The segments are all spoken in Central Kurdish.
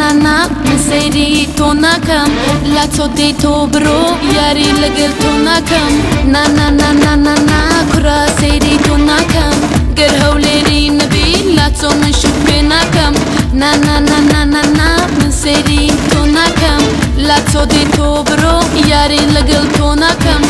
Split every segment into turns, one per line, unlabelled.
نا نا من سەیری تۆ ناکەم، لا تۆ دێی تۆ بڕۆ یاری لەگەل تۆ ناکەم. نا نا نا نا نا نا کوڕە سەیری تۆ ناکەم، گەر هەولێری نەبی لا تۆ من شوت پێ ناکەم. نا نا نا نا نا نا من سەیری تۆ ناکەم، لا تۆ دێی تۆ بڕۆ یاری لەگەل تۆ ناکەم.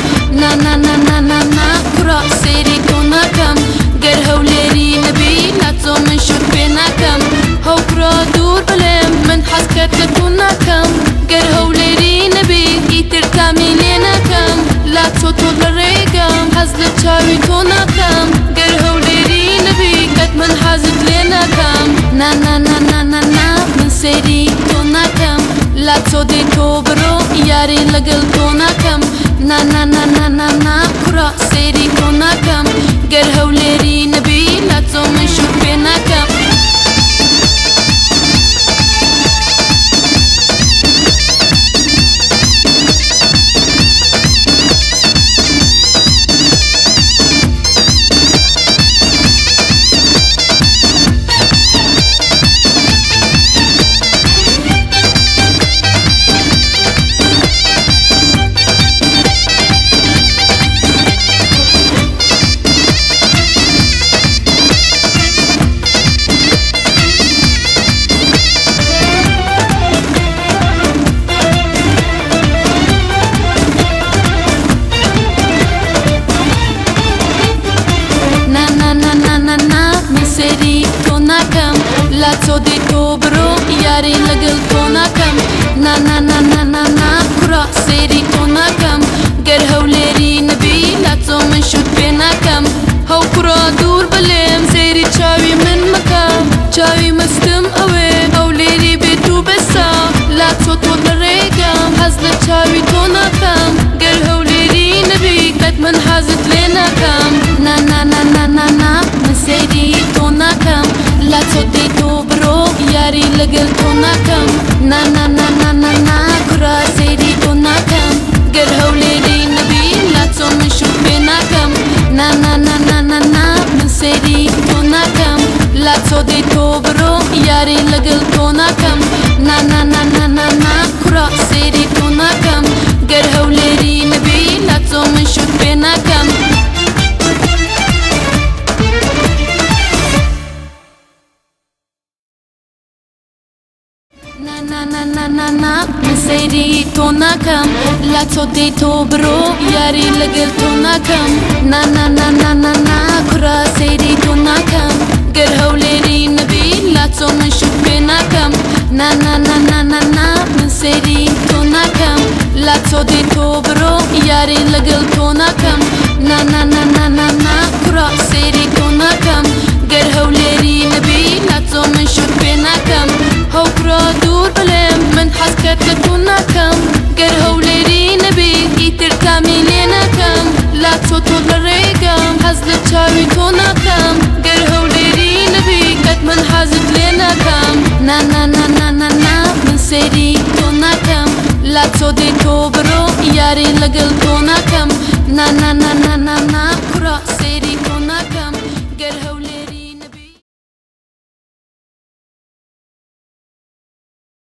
نا نا نا نا نا نا کوڕە سەیری تۆ ناکەم، گەر هەولێری نەبی لا تۆ من شوت پێ ناکەم. هەو کوڕە دوور بلێم من حەزکەت لە تۆ ناکەم، گەر هەولێری نەبی ئیتر تامی لێ ناکەم. لا تۆ تۆ لە ڕێگەم حەز لە چاوی تۆ ناکەم، گەر هەولێری نەبی قەت من حەزت لێ ناکەم. نا نا نا نا نا نا من سەیری تۆ ناکەم، لا تۆ دێی تۆ بڕۆ یاری لەگەل تۆ ناکەم. نا نا نا نا نا نا کوڕە سەیری تۆ ناکەم، گەر هەولێری نەبی لا تۆ من شوت پێ ناکەم. نا نا نا نا نا نا من سەیری تۆ ناکەم، لا تۆ دێی تۆ بڕۆ یاری لەگەل تۆ ناکەم. نا نا نا نا نا نا کوڕە سەیری تۆ ناکەم، گەر هەولێری نەبی لا تۆ من شوت پێ ناکەم. هەو کوڕە دوور بلێم سەیری چاوی من مەکە، چاوی مەستم ئەوێ هەولێری بێت و بەسە. لا تۆ تۆ لە ڕێگەم حەز لە چاوی تۆ ناکەم، گەر هەولێری نەبی قەت من حەزت لێ ناکەم. نا نا نا نا نا نا من سەیری تۆ ناکەم، لا تۆ دێی تۆ بڕۆ یاری لەگەل تۆ ناکەم. نا نا نا نا نا نا کوڕە سەیری تۆ ناکەم، گەر هەولێری نەبی لا تۆ من شوت پێ ناکەم. نا نا نا نا نا نا من سەیری تۆ ناکەم، لا تۆ دێی تۆ بڕۆ یاری لەگەل تۆ ناکەم. نا نا نا نا نا نا کوڕە سەیری تۆ ناکەم، گەر هەولێری نەبی لا تۆ من شوت پێ ناکەم. نا نا نا نا نا نا من سەیری تۆ ناکەم، لا تۆ دێی تۆ بڕۆ یاری لەگەل تۆ ناکەم. نا نا نا نا نا نا کوڕە سەیری تۆ ناکەم، گەر هەولێری نەبی لا تۆ من شوت پێ ناکەم. نا نا نا نا نا نا من سەیری تۆ ناکەم، لا تۆ دێی تۆ بڕۆ یاری لەگەل تۆ ناکەم. نا نا نا نا نا نا کوڕە سەیری تۆ ناکەم، گەر هەولێری نەبی لا تۆ من شوت پێ ناکەم. هەو کوڕە دوور بلێم من حەزکەت لە تۆ ناکەم، گەر هەولێری نەبی ئیتر تامی لێ ناکەم. لا تۆ تۆ لە ڕێگەم حەز لە چاوی تۆ ناکەم، گەر هەولێری نەبی قەت من حەزت لێ ناکەم. نا نا نا نا نا نا من سەیری تۆ ناکەم، لا تۆ دێی تۆ بڕۆ یاری لەگەل تۆ ناکەم. نا نا نا نا نا نا کوڕە سەیری تۆ ناکەم.